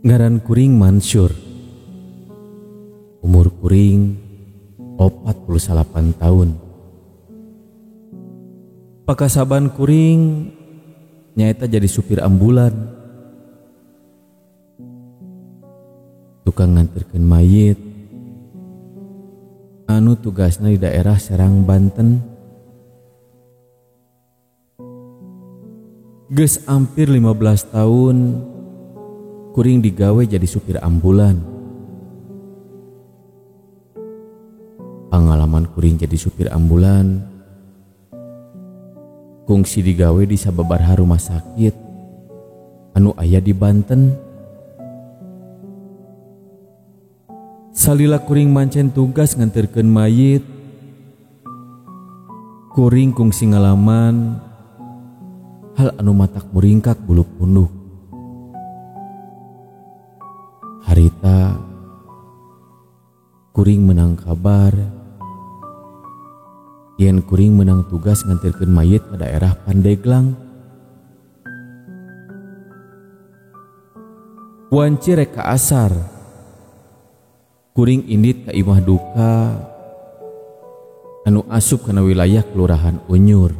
Ngaran kuring Mansur. Umur kuring 48 tahun. Pakasaban kuring nyaeta jadi supir ambulan. Tukang nganterkeun mayit anu tugasna di daerah Serang, Banten. Geus hampir 15 tahun kuring digawe jadi supir ambulan. Pengalaman kuring jadi supir ambulan kungsi digawe di sababaraha rumah sakit anu aya di Banten. Salila kuring mancen tugas nganterkeun mayit, kuring kungsi ngalaman hal anu matak muringkak bulu punduk. Harita kuring menang kabar yen kuring menang tugas nganterkeun mayit ke daerah Pandeglang. Wanci rek ka asar, kuring indit ka imah duka anu asup kana wilayah Kelurahan Unyur.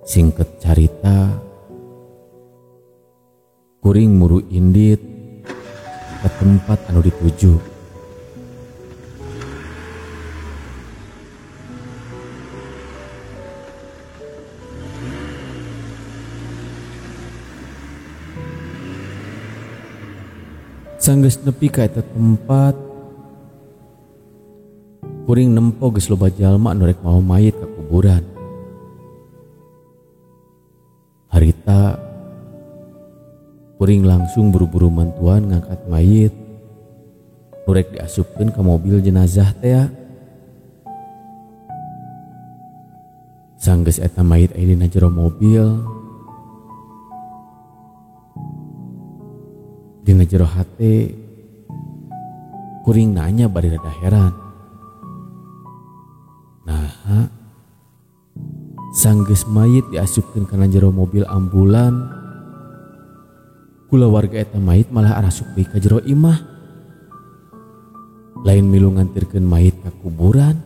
Singkat carita, kuring muru indit ke tempat anu dituju. Sanggeus nepi ka eta tempat, kuring nempo geus loba jalma anu rek mawa mayit ka kuburan. Harita kuring langsung buru-buru mantuan ngangkat mayit nu rek diasupkeun ka mobil jenazah teh. Sanggeus eta mayit aya dina jero mobil, dina jero hate kuring nanya bari rada heran. Naha sanggeus mayit diasupkeun kana jero mobil ambulan, kulawarga eta mayit malah arasup deui ka jero imah. Lain milu nganterkeun mayit ka kuburan.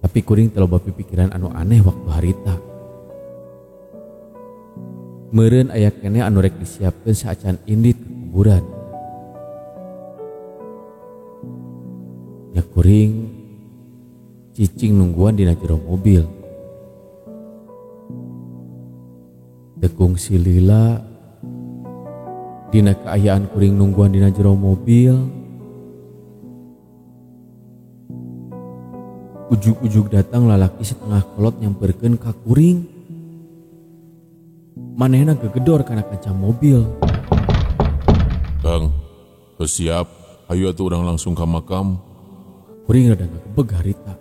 Tapi kuring teu loba pikiran anu aneh waktu harita. Meureun aya keneh anu rek disiapkeun saacan indit ke kuburan. Nya kuring cicing nungguan dina jero mobil. Tekung silila dina kaayaan kuring nungguan dina jero mobil, ujug-ujug datang lalaki setengah kolot nyamperkeun ka kuring. Manehna gegedor kana kaca mobil. Kang, geus siap, ayo atuh urang langsung ka makam. Kuring rada ngagebeg harita.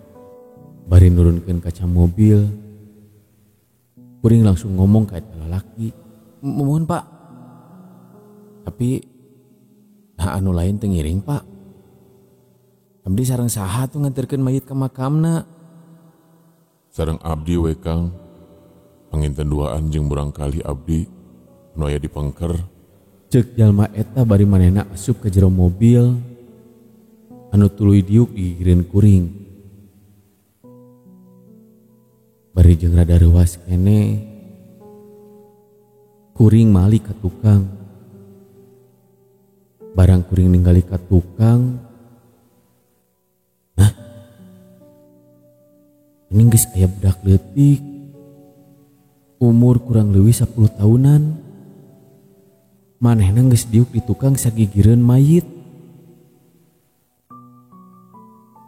Bari nurunkeun kaca mobil, kuring langsung ngomong ka eta lalaki. Mohon Pak, tapi nah anu lain teu ngiring Pak. Abdi sareng saha tuh nganterkeun mayit ka makamna? Sareng abdi we Kang. Panginten duaan jeung murangkali abdi anu aya di pengker. Ceuk jalma eta bari manehna asup ka jero mobil anu tuluy diuk digigireun kuring. Bari jeung rada reuas keneh, kuring malik ka tukang. Barang kuring ningali ka tukang, nah, ini geus aya budak leutik umur kurang leuwih 10 tahunan. Manehna geus diuk di tukang sagigireun mayit.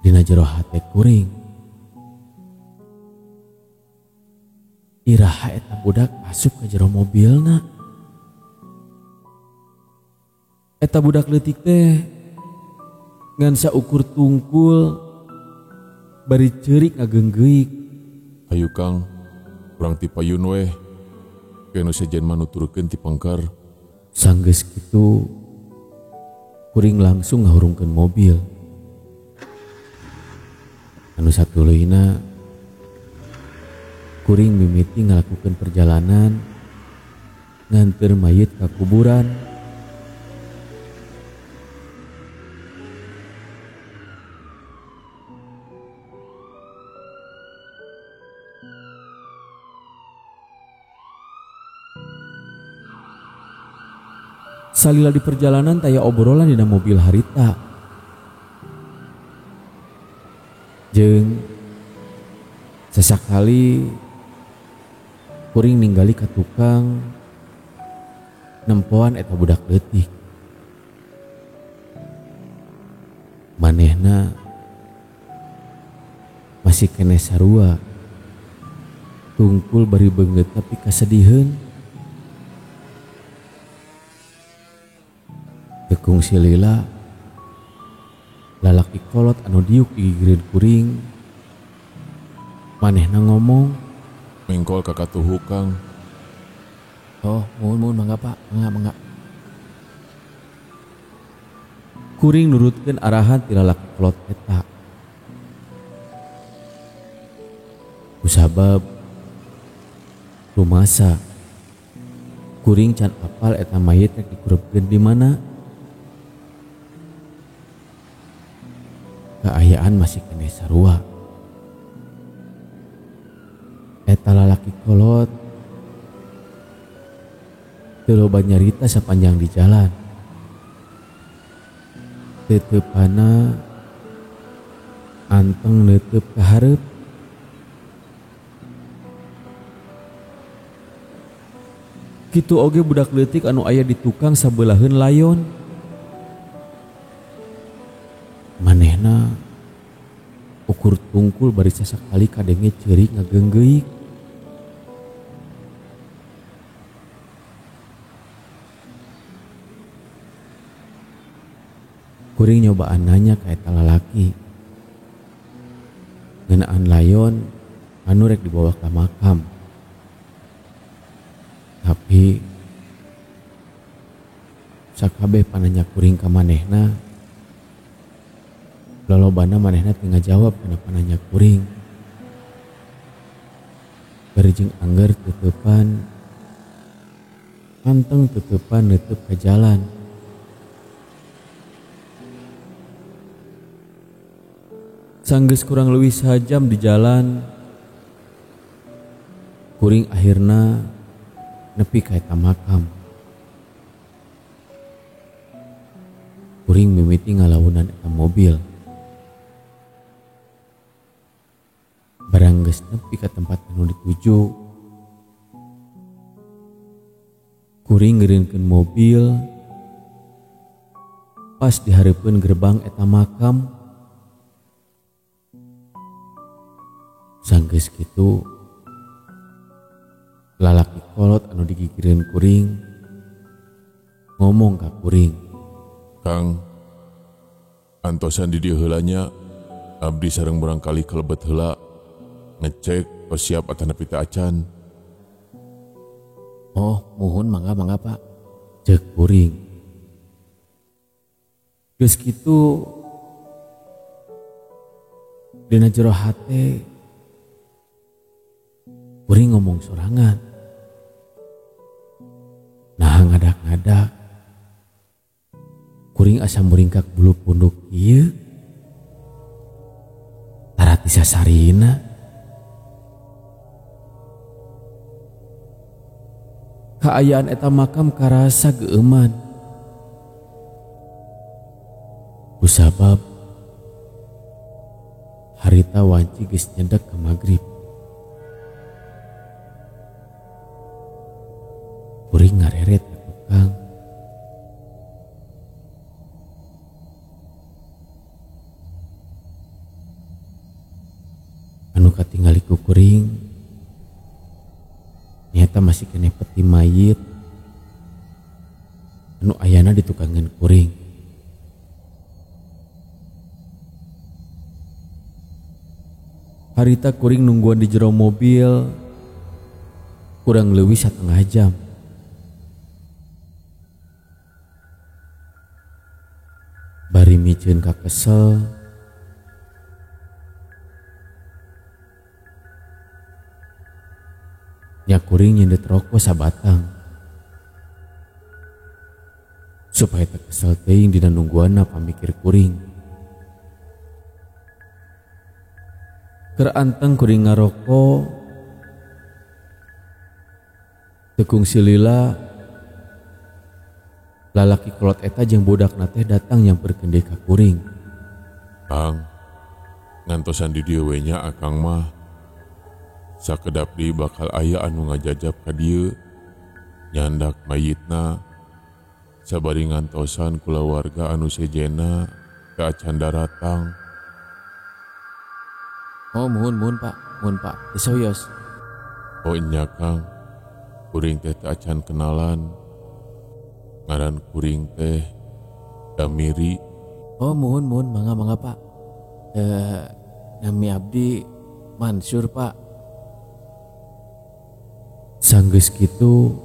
Dina jero hate kuring, iraha eta budak asup ka jero mobilna. Eta budak leutik teh ngan saukur tungkul bari ceurik ngageunggeuk. Ayo Kang, urang ti payun weh. Ke nu sejen mah nuturkeun ti pengker. Sanggeus kitu kuring langsung ngahurungkeun mobil. Anu satuluyna Kuring mimiti ngalakukeun perjalanan nganteur mayit ka kuburan. Salila di perjalanan taya obrolan dina mobil harita. Jeung sesakali kuring ninggali ka tukang nempoan eta budak leutik. Manehna masih keneh sarua, tungkul bari beungeut tapi kasediheun. Tekung silila lalaki kolot anu diuk digigireun kuring. Manehna ngomong, mengkol ka katuhu Kang. Oh, muhun mangga Pak, mangga. Kuring nurutkeun arahan ti lalaki kolot eta. Kusabab rumasa kuring can apal eta mayit rek dikurebkeun di mana. Kaayaan masih keneh sarua. Eta lalaki kolot teu loba nyarita sapanjang di jalan. Teuteupanna anteng neuteub ka hareup. Kitu oge budak leutik anu aya di tukang sabeullaheun layon. Manehna ukur tungkul bari sasakali kadenge ceurik ngageunggeuk. Kuring nyobaan nanya ka eta lalaki ngeunaan layon anu rek dibawa ka makam. Tapi sakabeh pananya kuring ka manehna, lolobana manehna teu ngajawab kana pananya kuring. Bari jeung angger teuteupan, anteng teuteupan neuteub ka jalan. Sanggeus kurang leuwih sajam di jalan, kuring akhirna nepi ka eta makam. Kuring mimiti ngalaunan eta mobil. Barang geus nepi ka tempat anu dituju, kuring ngeureunkeun mobil pas dihareupeun gerbang eta makam. Sanggeus kitu lalaki kolot anu digigireun kuring ngomong ka kuring, Kang, antosan di dieu heula nya, abdi sareng murangkali kalebet heula ngecek tos siap atanapi teu acan. Oh, muhun mangga Pak, ceuk kuring. Geus kitu dina jero hate kuring ngomong sorangan. Nah ngadak-ngadak kuring asa muringkak bulu punduk ieu. Tara ti sasarina. Kaayaan eta makam karasa geueuman. Kusabab harita wanci geus nyedek ka magrib. Kuring ngareret ka tukang. Anu katingali ku kuring nyata masih keneh peti mayit anu ayana ditukangan kuring. Harita kuring nungguan di jero mobil kurang leuwih 1,5 jam. Bari miceun ka kesel, Nya kuring nyendet rokok sabatang supaya teu kesel teuing dina nungguanna pamikir kuring. Keur anteng kuring ngaroko teu kungsi lila lalaki kolot eta jeung budakna teh datang nyamperkeun deui ka kuring. Kang, ngantosan di dieu we nya akang mah. Sakedap deui bakal aya anu ngajajab ka dieu nyandak mayitna sabari ngantosan kulawarga anu sejenna teu acan daratang. Oh, muhun muhun Pak, muhun Pak. Teu sawios. Oh nya Kang, kuring teh teu acan kenalan. Ngaran kuring teh Damiri. Oh muhun muhun mangga mangga Pak. Nami abdi Mansur Pak. Sanggeus kitu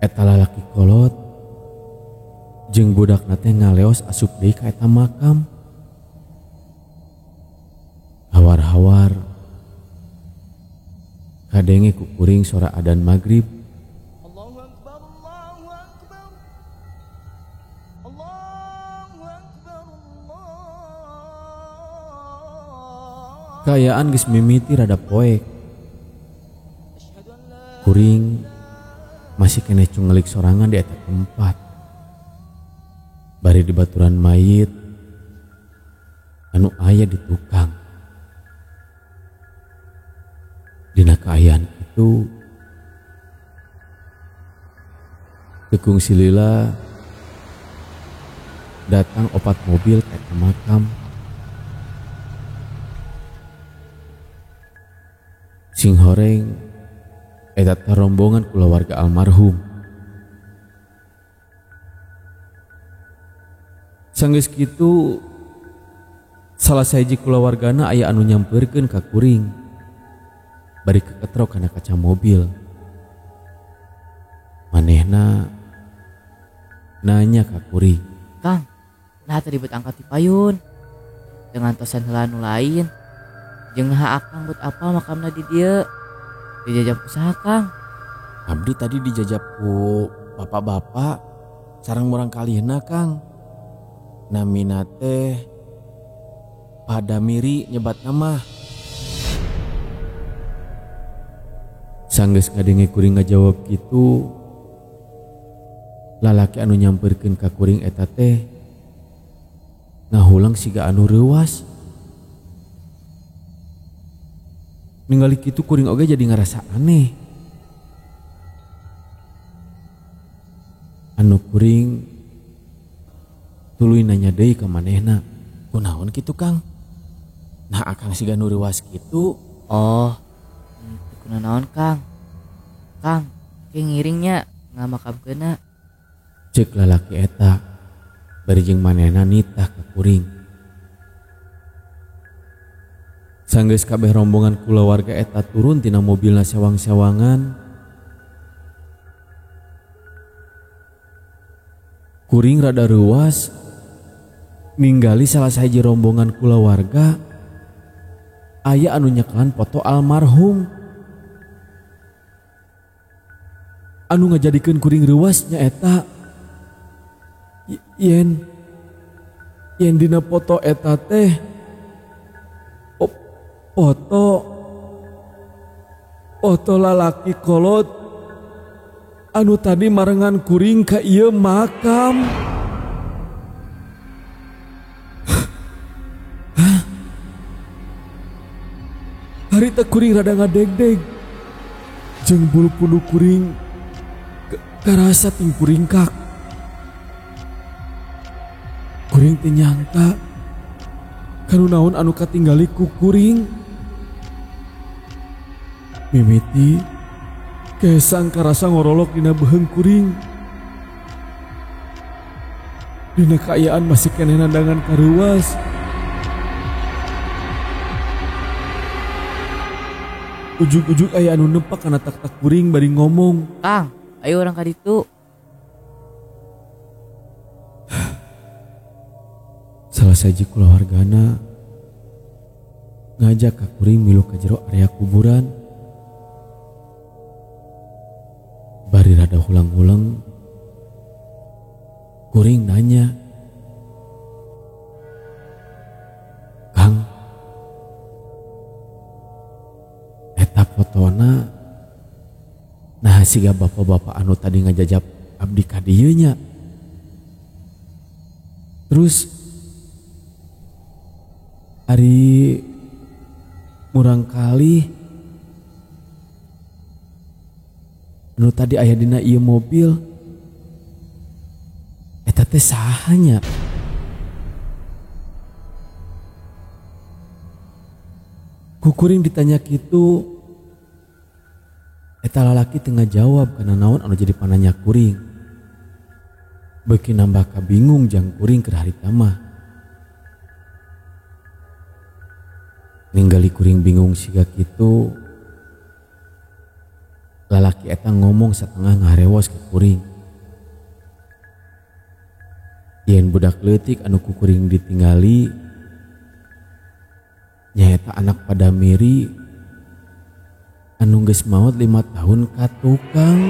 eta lalaki kolot jeung budakna teh ngaleos asup deui ka eta makam. Hawar-hawar kadenge ku kuring sora adan magrib. Kaayaan geus mimiti rada poek. Kuring masih keneh cungelik sorangan di eta tempat. Bari di baturan mayit anu aya di tukang. Dina kaayaan itu tekung silila datang opat mobil ke eta makam. Sing horeng eta teh rombongan kulawarga almarhum. Sanggeus kitu salah sahiji kulawargana aya anu nyamperkeun ka kuring bari keketrok kana kaca mobil. Manehna nanya ka kuring, Kang, nah tadi bet angkat di payun dengan tosan heula nu lain. Jeung ha akang buat apa makamna di dieu? Dijajab usaha Kang. Abdi tadi dijajab ku bapak-bapak sareng murang kalihna Kang. Namina teh Pak Damiri nyebat nama. Sanggeus ngadenge kuring ngajawab kitu, lalaki anu nyamperkeun ka kuring eta teh ngahulang siga anu reuwas. Ningali kitu kuring oge jadi ngarasa aneh. Anu kuring tuluy nanya deui ka manehna, kunaon kitu Kang? Nah akang siga nu reuwas kitu. Oh, kunaon Kang? Kang, ke ngiringnya ngamakamkeunna. Ceuk lalaki eta bari jeung manehna nitah ka kuring. Sanggeus kabeh rombongan kulawarga eta turun tina mobilna sewang-sewangan. Kuring rada reuwas ninggali salah sahiji rombongan kulawarga aya anu nyekelan foto almarhum. Anu ngajadikeun kuring reuwas nyaeta yen dina foto eta teh foto lalaki kolot anu tadi marengan kuring ka ieu makam. Hah? Harita kuring rada ngadegdeg jeung bulu punduk kuring karasa ting kuringkak. Kuring teu nyangka kanu naon anu katinggali ku kuring. Mimiti kesang karasa ngorolok dina beuheung kuring. Dina kaayaan masih keneh nandangan kareuwas. Ujug-ujug aya anu nempak kana tak-tak kuring bari ngomong, Kang, ayo urang ka ditu. Salah sahiji kulawargana ngajak ka kuring milu ka jero area kuburan. rada hulang-huleng kuring nanya, Kang, eta fotona nah siga bapak-bapak anu tadi ngajajap abdi ka dieu nya. Terus ari murangkali anu tadi aya dina ieu mobil eta teh saha nya? Ku kuring ditanya kitu, eta lalaki teu ngajawab kana naon anu jadi pananya kuring. Beuki nambah kabingung jang kuring keur harita mah. Ninggali kuring bingung siga kitu, lalaki eta ngomong satengah ngaharewos ka kuring. Yen budak leutik anu ku kuring ditinggali nyaeta anak padamiri anu geus maot 5 tahun ka tukang.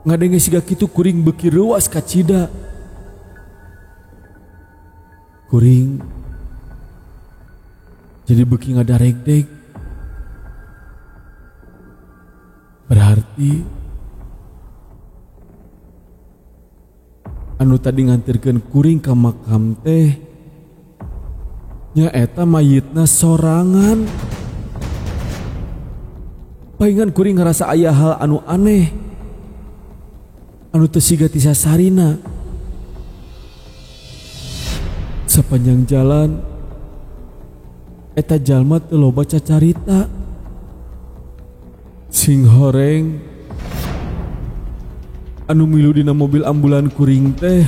Ngadenge siga kitu kuring beuki reuas kacida. Kuring jadi beuki ngadaregdeg. Berarti anu tadi ngantirkeun kuring ka makam teh nyaeta mayitna sorangan. Paingan kuring ngarasa aya hal anu aneh anu teu siga ti sasarina. Sapanjang jalan eta jalma teu loba cacarita. Sing horeng anu milu dina mobil ambulan kuring teh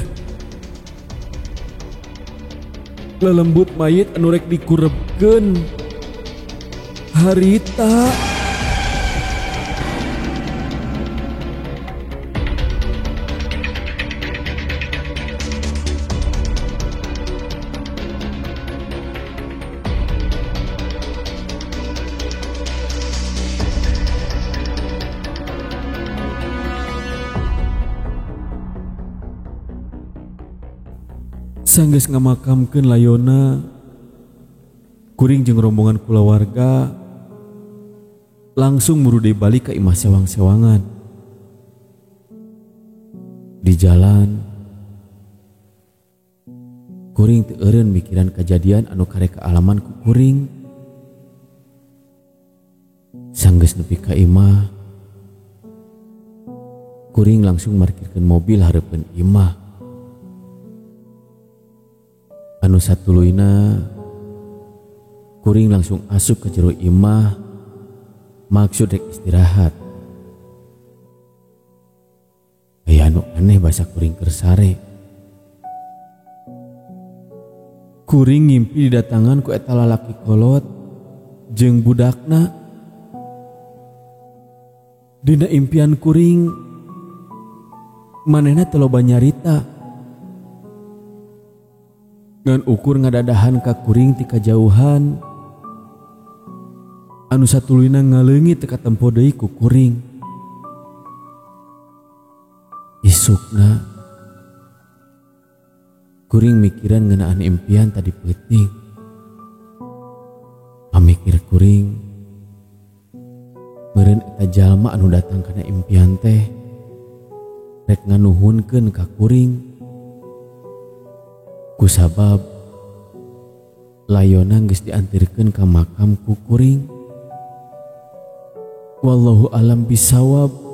lelembut mayit anu rek dikurebkeun harita. Sanggeus ngamakamkeun layona, kuring jeung rombongan kulawarga langsung muru deui balik ka imah sewang-sewangan. Di jalan kuring teu eureun mikiran kajadian anu karek kaalaman ku kuring. Sanggeus nepi ka imah, kuring langsung markirkeun mobil hareupeun imah. Anu satuluyna kuring langsung asup ke jero imah maksud rek istirahat. Aya anu aneh basa kuring keur sare. Kuring ngimpi didatangan ku eta lalaki kolot jeung budakna. Dina impian kuring manehna teu loba nyarita. Ngan ukur ngadadahan ka kuring ti kajauhan anu satuluyna ngaleungit teu katempo deui ku kuring. Isukna kuring mikiran ngeunaan impian tadi peuting. Pamikir kuring meureun eta jalma anu datang kana impian teh rek nganuhunkeun ka kuring kusabab layona geus diantirkeun ka makam ku kuring. Wallahu alam bisawab.